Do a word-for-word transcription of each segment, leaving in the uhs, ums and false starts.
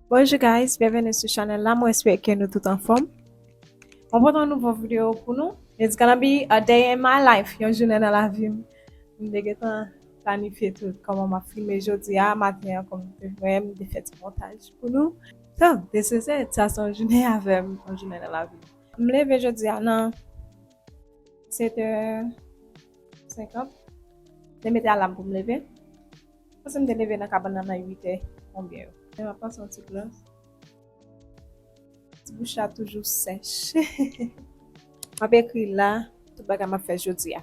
Bonjou guys, byenveni sou chanèl la, mwen espere ke nou tout anfòm. Mwen pote yon nouvo videyo pou nou. It's gonna be a day in my life, yon jounen nan lavi m. M te gentan planifye tout kòman m ap filme jodi a maten an, kòm m te fè, m te fè ti montaj pou nou. So, this is it. Sa se yon jounen avè m, yon jounen nan lavi m. M leve jodi a nan sèt è senkant. M te mete alam pou m leve. Panse m te leve nan kabann nan nan uit è konbyen yo. Men m ap panse yon ti glas. Ti bouch la toujou sèch. M ap ekri la, tout bagay m ap fè jodi a.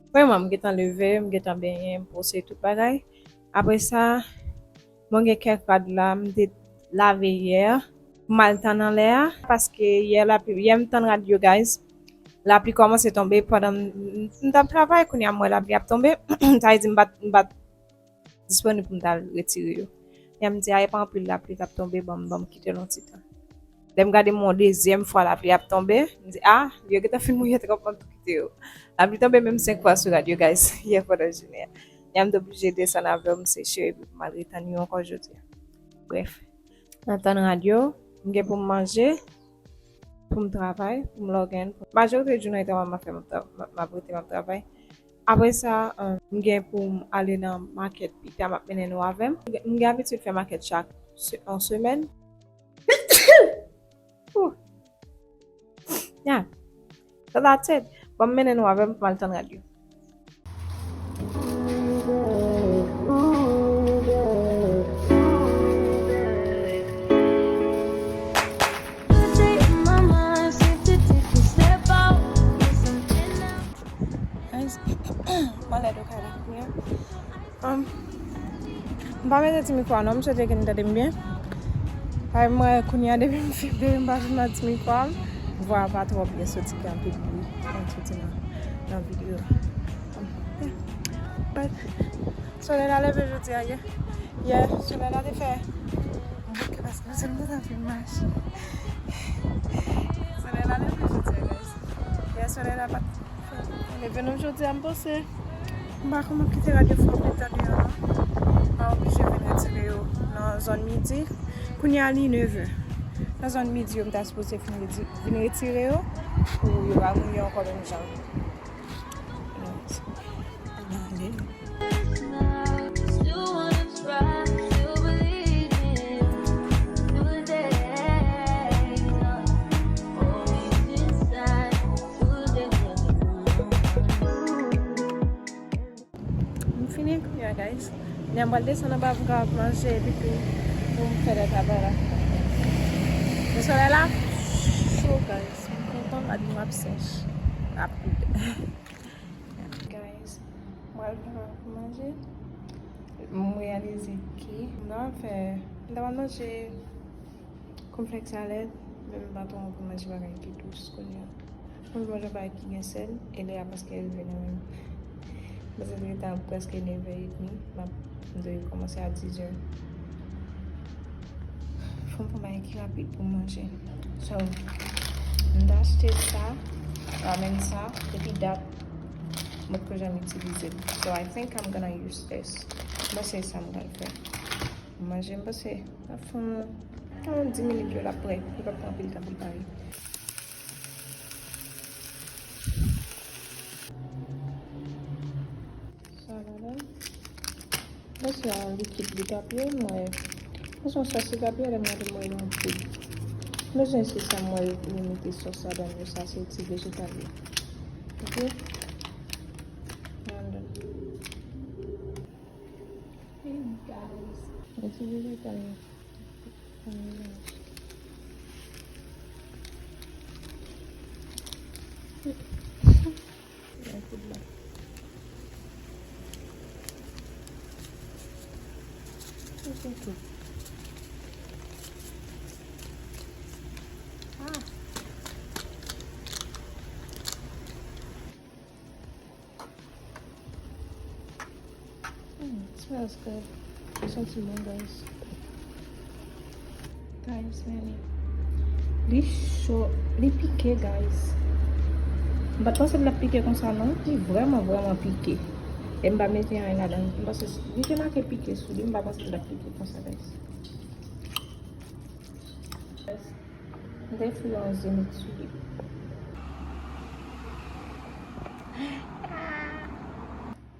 Premyèman, m gentan leve, m gentan benyen, m pwose tout bagay. Apre sa, mwen gen kèk rad la, m te lave yè, pou m al tann anlè a, paske yè lapli, yè m tann rad yo, guys. Lapli kòmanse tonbe pandan m, m, m t ap travay, kounye a m wè lapli ap tonbe, sa vle di m pa t, m pa t disponib pou m t al retire yo. Yè m di, a, e pa anpil lapli k ap tonbe, ban m, ban m kite l yon ti tan. Lè m gade m wè yon dezyèm fwa lapli ap tonbe, m di, a, yo gentan fin mouye twòp, m ap tou kite yo. Lapli tonbe menm senk fwa sou rad yo, guys, yè pandan jounen an. Yè m te oblije desann avè yo, m seche yo, epi pou m al retann yo ankò jodi a. Brèf, m ap tann rad yo, m gen pou m manje, pou m travay, pou m lògin. Majorite jounen an, travay m ap fè, m ap tra-, m ap, m ap rete, m ap travay. Apre sa, um, m gen pou m ale nan makèt pita, m ap mennen nou avè m. M gen abitid fè makèt chak se-, yon semèn. Ooh. Yeah. So that's it. Bon, m mennen nou avè m pou m al tann rad yo. Guys, m anlè do kay la kounye a. Um, m pa mete ti mikwo a non, m swete ke n tande m byen. Paske mwen kounye a depi m fin, depi m pa fin nan ti mikwo a, vwa a pa twò byen soti, gen anpil bri, m soti nan, nan videyo a. Um, yeah. But, solèy la leve jodi a, yeah. Yeah, solèy la te fè m bouke paske m te anfin mache. Solèy la leve jodi a, guys. Yeah, solèy la pa t Leve nou jodi a, m panse. M pa konn m ap kite rad yo frape tan deyò an. M ap oblije vin retire yo nan zòn midi. Kounye a li nevè. Nan zòn midi yo, m ta sipoze fin redi-, vin retire yo pou yo pa mouye ankò menm jan. Ann ale. M fini kounye a, guys. Kounye a m pral desann anba pou m kapab manje epi tou pou m fè lè travay la. Men solèy la cho, guys. M kontan, rad mwen ap sèch rapid. Guys, m pral fè pou manje. M reyalize ke m ta pral fè, m ta pral manje kònflèks a lèt, men m pa twò anvi manje bagay ki dous kounye a. Mwen manje bagay ki gen sèl, e lè a paske rive nan men m. M panse li ta prèske nevè edmi, m ap, m dwe kòmanse a dizè. Fò m pran bagay ki rapid pou m manje. So, m ta achte sa, ramen sa, depi dat, m potko janm itilize l. So, I think I'm gonna use this. M panse sa m pral fè. Manje, m panse, ap fè yon, yon dis minit yo, l ap prè. Li p ap pran anpil tan pou l pare. Sa ladan. Bon, se yon likid li t ap ye, m wè. Bon, se yon sòs li t ap ye, lè m gade m wè l yon poud. M bezwen se sa m wè yo mete sòs ladan yo, sa se ti vejetal yo. Ok? Ladan. Hey, guys. Mwen ti vejetal yo. Yon kout la. Yon kout. Ah. Hmm, smells good. Li santi bon, guys. Guys, men li, li cho, li pike, guys. M pa t panse l t ap pike konsa, non. Li vrèman, vrèman pike. E m pa mete anyen ladan l. M panse, li te make pike sou li, m pa panse l t ap pike konsa, guys. M te file yon zenit sou li.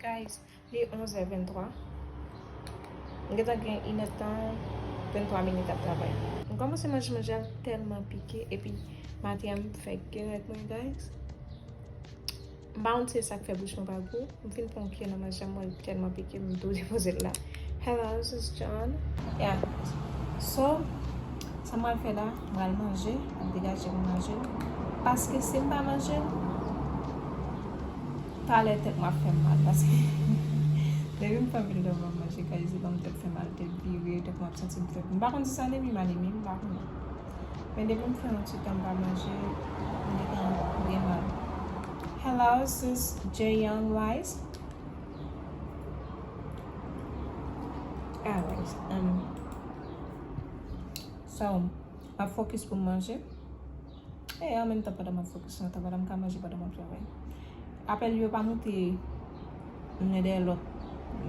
Guys, li onzè venntwa. M gentan gen inèdtan venntwa minit ap travay. M kòmanse manje, manje a tèlman pike, epi maten an m fè gè ak mwen, guys. M pa konn si se sa k fè bouch mwen pa gou. M fin pran yon kiyè nan manje a, m wè l tèlman pike, m tou depoze l la. Hello, this is John. Yeah. So, sa m pral fè la, m pral manje, m ap degaje pou manje. Paske si m pa manje l, talè tèt mwen ap fè m mal. Paske depi m fè anpil dòmi, m ap manje, kay se ban m tèt fè mal, tèt vire, tèt mwen ap santi m fèb. M pa konn si se anemi m anemi, m pa konnen. Men depi m fè yon ti tan m pa manje, m gentan byen mal. Hello, sis J Young Wise. Alright. Um, so, m ap fokis pou m manje. E an menm tan pandan m ap fokis nan tan pandan m ka manje pandan m ap travay. Apèl yo pa moute youn dèyè lòt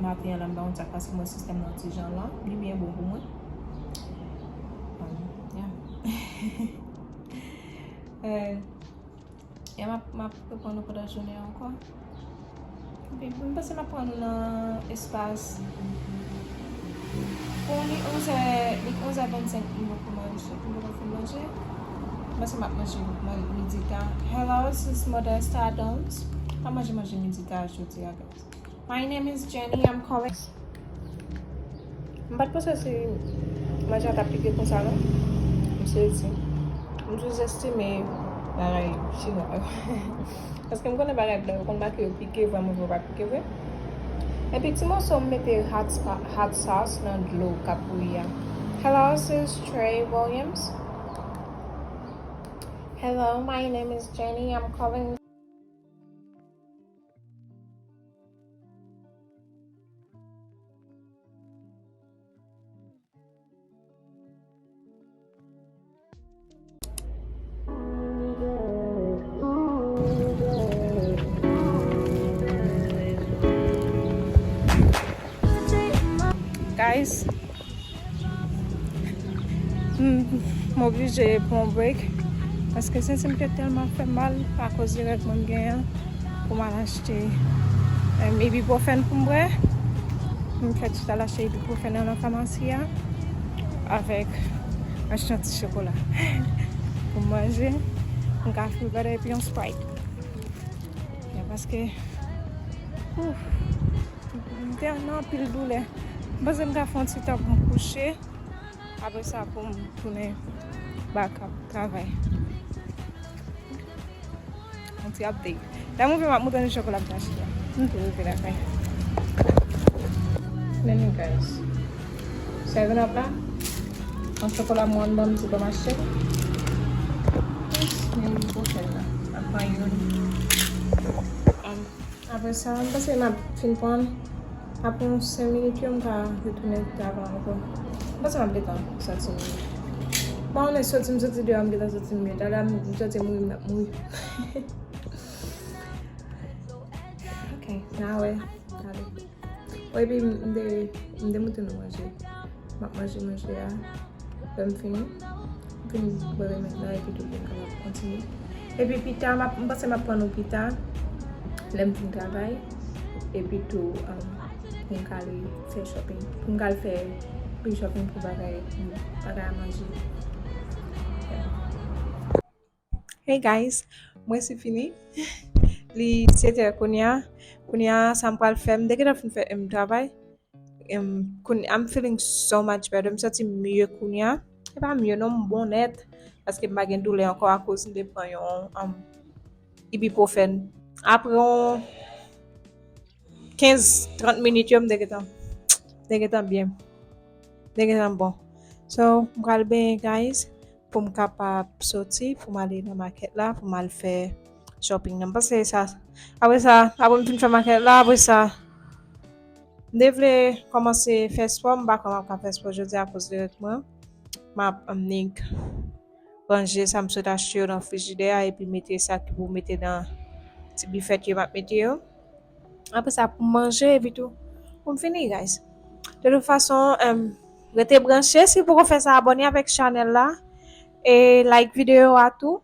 maten an la, m pa konn sa k pase, mwen sistèm nan ti jan lan, li byen bon pou mwen. Um, yeah. Eh, e m ap, m ap reponn nou pandan jounen an ankò. Epi, m panse m ap pran nou nan espas. Bon, li onzè, li onzè vennsenk, m poko manje, m poko fin manje. M panse m ap manje man-, midi ta. Hello, sis Modesta Adams. M ap manje manje midi ta jodi a, guys. My name is Jenny, I'm calling. M pa t panse si manje a t ap pike konsa non. M sezi. M sou-estime bagay chinwa yo. Paske m konnen bagay blan yo konn make yo pike vre, mwen vre yo pa pike vre. Epi ti moso m mete hot spa-, hot sauce nan dlo k ap bouyi a. Hello, sis Trey Williams. Hello, my name is Jenny. I'm calling. Guys, m, m oblije pran yon break paske senti m te tèlman fè mal akoz de règ mwen m genyen an pou m al achte, em, ibuprofèn pou m bwè. M fèk chita al achte ibuprofèn nan nan famasi a avèk achte yon ti chokola pou m manje. M ka fè bagay epi yon Sprite. Ya, paske, ouf, m te nan anpil doulè. M panse m ka fè yon ti tan pou m kouche. Apre sa, pou m tounen back up travay. Yon ti update. Lè m rive, m ap montre nou chokola m te achte a. M tou rive lakay. Men nou, guys. Seven Up la. Yon chokola mwen ban m di ban m achte. Men pou fè la. Ap pran youn. Um, Apre sa, m panse m ap fin pran, apre yon senk minit yo, m ka retounen travay ankò. M panse m ap gentan soti. Bon, men soti, m soti deyò, m gentan santi m mye. Dada, m, m santi m mouri, m t ap mouri. Ok, n a wè. Gade. Epi, m te, m te montre nou manje. M ap manje manje a. Lè m fini, m fin bwè remèd la epi tou pou m kapab kontinye. Epi pita, m ap, m panse m ap pran nou pita. Lè m fin travay, epi tou, um, pou m ka ale fè shopping. Pou m ka al fè pi shopping pou bagay, bagay a manje. Hey guys, mwen se fini. Li sèt è kounye a. Kounye a, sa m pral fè, m te gentan fin fè, em, travay. Em, kounye, I'm feeling so much better. M santi m mye kounye a. E pa mye non, m bon nèt. Paske m pa gen doulè ankò akoz m te pran yon, em, ibuprofen. Apre yon kenz, trant minit yo, m te gentan, m te gentan byen. M te gentan bon. So, m pral benyen, guys, pou m kapab soti, pou m ale nan makèt la, pou m al fè shopping nan. M panse sa, apre sa, apre m fin fè makèt la, apre sa, m te vle kòmanse fè spò, m pa kwè m ap ka fè spò jodi a akoz de règ mwen. M ap annik ranje sa m sot achte yo nan frijidè a, epi mete sa ki pou mete nan ti bifèt yo m ap mete yo. Apre sa, pou m manje, epi tou, pou m fini, guys. De tout fason, em, rete branche. Si w poko fè sa, abòne avèk chanèl la. E like videyo a tou.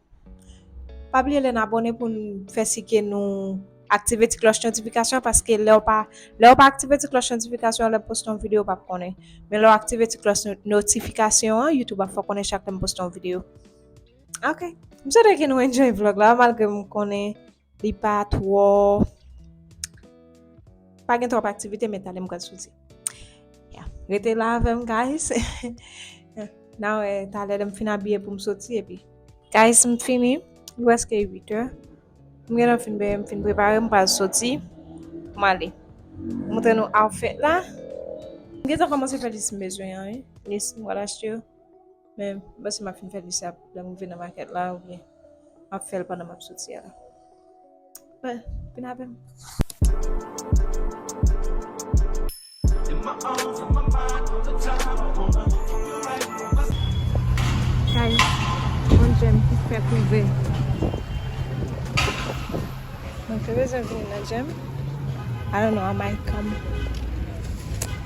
Pa bliye lè n abòne pou n fè si ke nou aktive ti klòch notifikasyon, paske lè w pa, lè w pa aktive ti klòch notifikasyon, lè m poste yon videyo, w p ap konnen. Men lè w aktive ti klòch no-, notifikasyon an, YouTube ap fè w konnen chak lè m poste yon videyo. Ok. M swete ke nou enjoy vlog la, malgre m konnen li pa twò, pa gen twòp aktivite, men talè m pral soti. Yeah. Rete la avè m, guys. N a wè talè lè m fin abiye pou m soti, epi, guys, m fini. Li prèske uit è. M gentan fin benyen, m fin prepare, m pral soti pou m ale. Montre nou outfit la. M gentan kòmanse fè lis m bezwen an, wi. Lis m pral achte yo. Men, m panse m ap fin fè lis la lè m rive nan makèt la, oubyen m ap fè l pandan m ap soti a la. But, vin avè m. Guys, yon djèm ki fèk ouvè. Mwen te bezwen vini nan djèm. I don't know, I might come.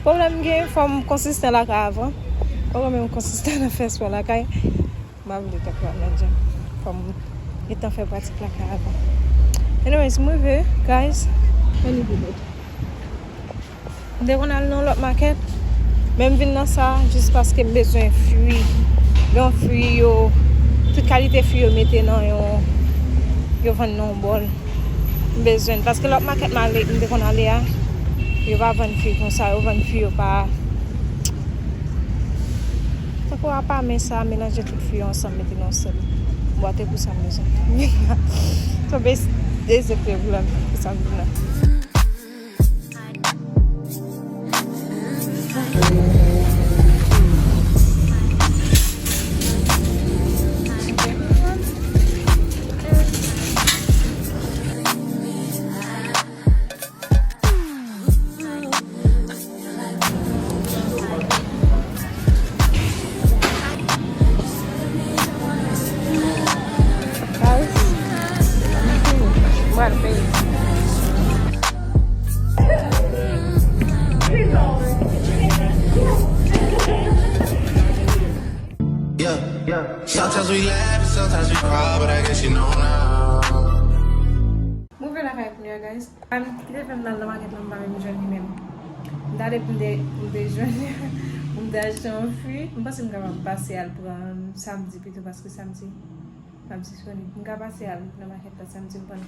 Pwoblèm gen, fò m konsistan lakay avan. Poko menm konsistan nan fè spò lakay. M pa vle tankou al nan djèm. Fò m gentan fè pratik lakay avan. Anyways, m rive, guys. Mwen rive, bèt. M te konn al nan lòt makèt, men m vin nan sa jis paske m bezwen fwi. Gen yon fwi yo, tout kalite fwi yo mete nan yon, yo vann nan yon bòl. M bezwen l, paske lòt makèt m ale, m te konn ale a, yo pa vann fwi konsa, yo vann fwi yo pa, tankou apa men sa, melanje tout fwi yo ansanm, mete nan yon sèl bwat, e pou sa m bezwen. So, bas-, basically, vle m, pou sa m vin la. Yeah, yeah. Sometimes we laugh and sometimes we cry, but I guess you know now. Move lakay kounye a, guys. An, ki te fè m t al nan makèt la, m pa menm jwenn li menm. M t ale pou m te, pou m te jwenn, pou m te achte yon fwi. M panse m kapab pase al pran samdi pito, paske samdi m ap disponib. M ka pase al nan makèt la samdi, m pran.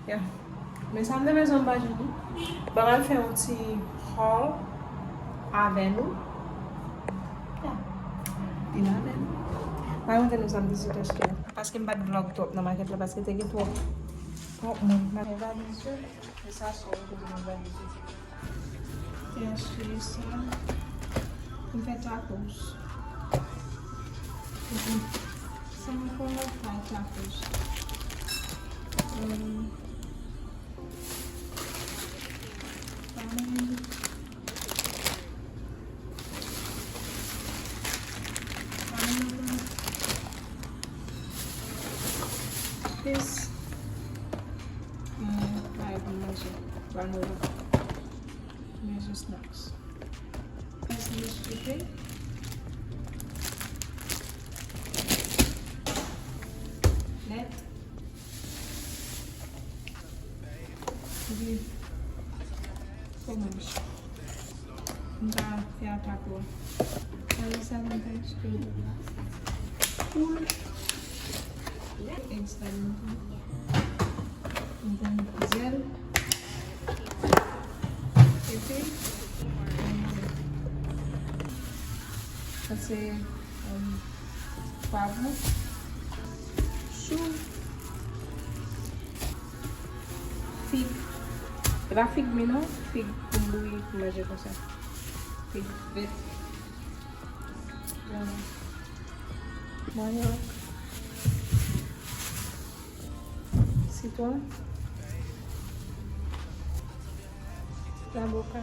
Yeah. Men sa m te bezwen, m pa jwenn li. Bon, m al fè yon ti haul avè nou. Yeah. Vin avè nou. M al montre nou sa m te sot achte. Paske m pa t vlog twòp nan makèt la, paske te gen twòp, twòp moun. M al fè valiz yo. E sa, se yon kote nan valiz yo. Te achte sa pou m fè tacos. Epi, sa m konn fè tacos. Um, This, uh, bagay pou manje. Granola. Manje snacks. This is chicken. Net. Epi, fromaj. M ta fè atak yo. Sa yo sa m ta achte. Poul. Eggs la m pran. M pran zèl. Epi, sa se, um, pwavwon, chou, fig. E pa fig mi non, fig pou m bouyi, pou m manje konsa. Fig vèt. Manyòk. Sitwon. Zaboka.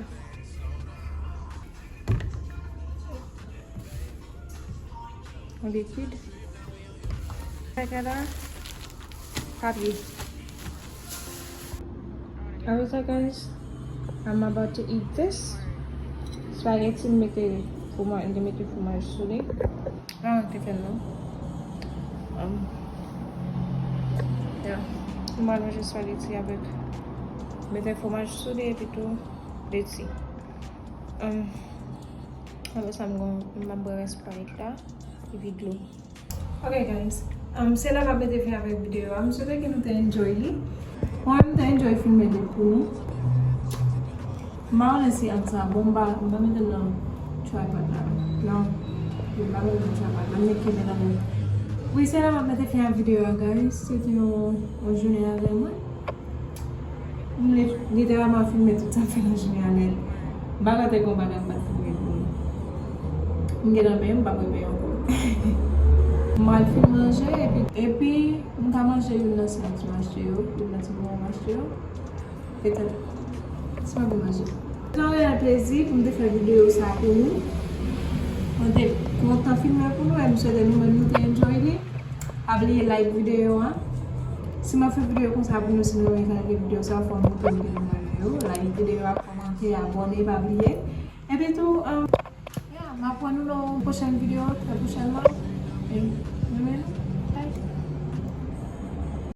Likid. Sa gen la, papye. Apre sa, guys, I'm about to eat this spaghetti. M mete fromaj, m te mete fromaj sou li. Ah, te fè non. Um, yeah. M pral manje spaghetti avèk, mete fwomaj sou li epi tou leti. Um, apre sa, m gon, m ap bwè rès spaghetti la epi dlo. Ok guys, um, se la m ap mete fen avèk videyo a. M swete ke nou te enjoy li. Mwen, m te enjoy filme li pou nou. M pa konnen si angle sa bon, m pa, m pa mete l nan tripod la. Non, m pa mete l nan tripod la, m met kenbe nan men. Wi, se la m ap mete fen a videyo a, guys. Se te yon, yon jounen avè mwen. M li-, literalman filme tout sa m fè nan jounen an nèt. M pa kwè te gen yon bagay m pa t filme pou nou. M gen nan men m, m p ap repeye ankò. M al fin manje, epi, epi m ka manje youn nan sandwich m achte yo, youn nan ti bonbon m achte yo. Petèt, si m ap manje. Se yon reyèl plezi pou m te fè videyo sa pou nou. Mwen te kontan filme pou nou, e m swete nou menm nou te enjoy li. Pa bliye like videyo a. Si m ap fè videyo konsa pou nou, si nou renmen kalite videyo sa, fò nou montre m ke nou renmen yo. Like videyo a, kòmante, abòne, pa bliye. Epi tou, um, yeah, m ap wè nou nan yon pwochèn videyo trè pwochènman. E, nou menm, bye.